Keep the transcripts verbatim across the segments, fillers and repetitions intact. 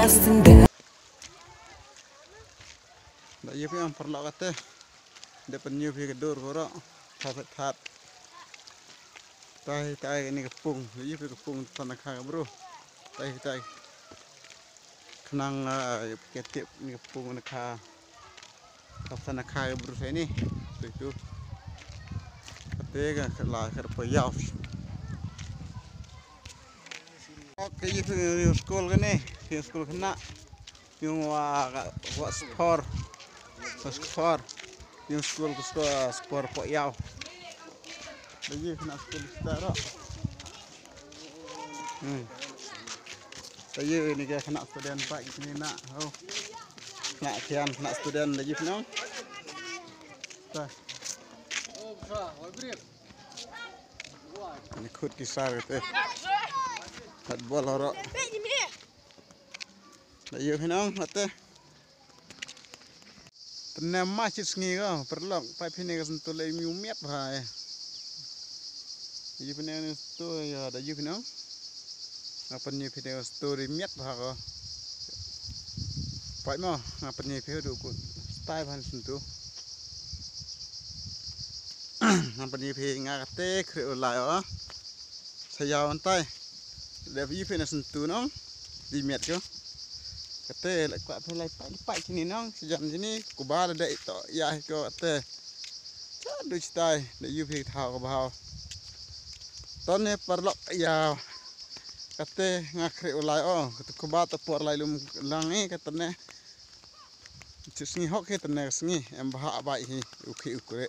Da yu pi ang parlok kate. Da pen yu pi ke dur koro. That, that. Tai, tai, ini kepung. Da yu pi kepung tanah ka, bro. Tai, tai. Kenang, ah, ketip ini kepung ini ka. Kapsana kai berusaha ini. Itu, itu. Ketiga, kela, kerpa yaus. Oke, itu yung school kan ni. Yung school kena. Yung wa, wa sport. Wa sport. Yung school ke school, sport po yau. Lagi kena school kita ro. Hmm. Tayo ini ke kena student pak ini nak. Oh. Nak kian kena student lagi penong. Tah. Ini khut kisar kete. Hat bol horo. Tayo penong kete. Tena masih sengi ko, parlok, pai pine ka sentul ai mi umiat ha, eh. Yu pine ni stu ya, da yu pine. Apa ni pine stu ri miat ha ko. Pai mo, apa ni pine du ku. Stai ban sentu. Apa ni pine nga kate kre ulai o. Saya ontai. Da yu pine sentu no. Di miat ko. Kate, la kwa phe lai pai, pai sini nong, sejam sini, kuba la dai to, ya ko kate. Cha du chitai, da yu phi thao ko bhao. Ton ne parlok ya. Kate nga kre ulai o, kate kuba to por lai lum lang e kate ne. Chu sngi hok he tene sngi, em bha bai hi, ukhi ukre.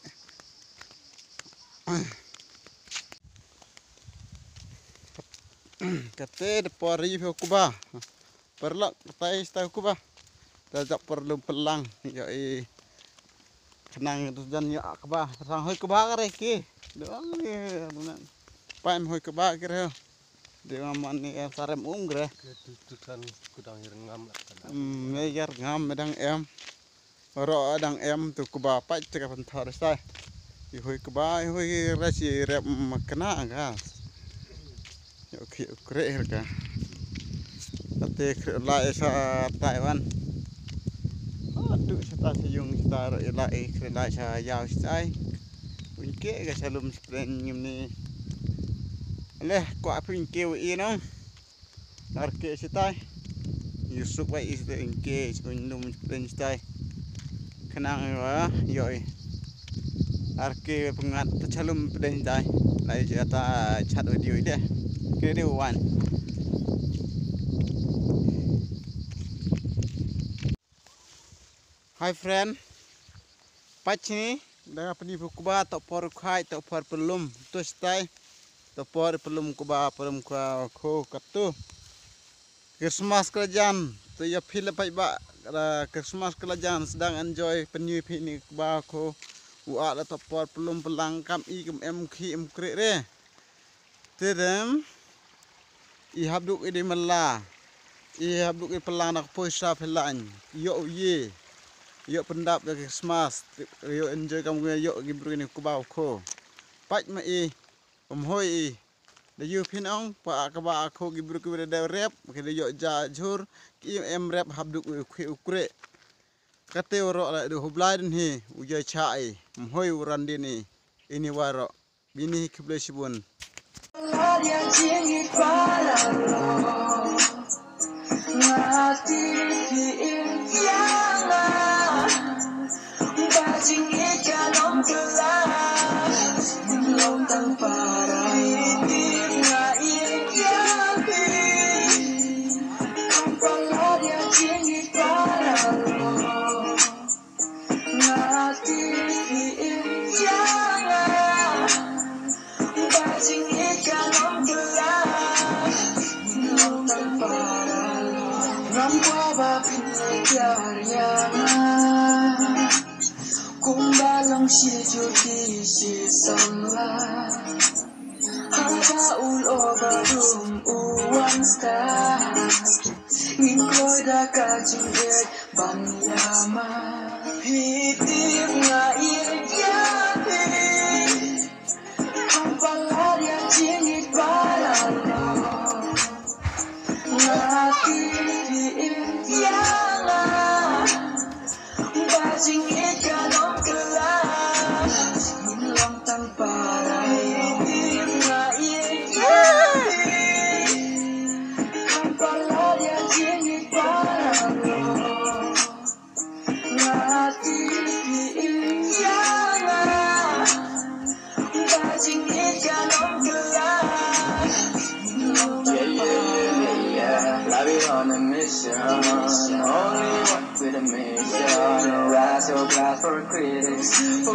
Kate de por ri phe kuba. Parlok, tai sta kuba. Ta jak parlum pelang, yo i. Kenang tu jan yo kuba. Sang hoi kuba kare ki. Doang ni, paim hoi kuba kare. Dia ngam ni em sarem um kare. Ke tu, tu kan kudang ir ngam lah kan. Hmm, me yar ngam medang em. Ro adang em tu kuba pai te ka pan thar sai. I hui kuba, i hui ra si rep makna ga. Yo ki ukre her ka. Ate kre la esa Taiwan. Adu sata se yung sata ro la e kre la sa yau sai. Unke ga salum spren ngim ni. Le ko apu unke u i no. Arke sitai. Yusuk bai is the engage when no plane sitai. Kenang wa yoi. Arke pengat techalum plane sitai. Lai jata chat video ide. Kede wan. Hi friend. Pachini, daga pani bukuba, to por khai, to por pelum, to stai, to por pelum kuba, pelum kuba, ko katu. Christmas kelajan, to ya pil pai ba, ra Christmas kelajan, sedang enjoy penyu pini kuba ko, ua la to por pelum pelang kam i kem em khi em kre re. Tedem, i habduk i di mela, i habduk i pelang nak poisa pelan, yo ye, yo pendap ya Christmas, yo enjoy kam yo gibru ni kuba ko. Pait ma i, umhoi i, da yu phin ong, pa ka ba ko gibru ki da rep, ki da yo ja jhur, ki em rep habduk i ukre ukre. Kate oro la du hublai den hi, uja cha i, umhoi uran din i, ini waro. Bini hi khublei shibun. Kumbalang si juti si samla. Haba ul oba dum uan sta. Ngin kroida ka jingek ban yama. Hitip nga ikyati. Hampalaria jingit balalo. Ngati I'll be on a mission, only one with a mission. Raise your glass for critics.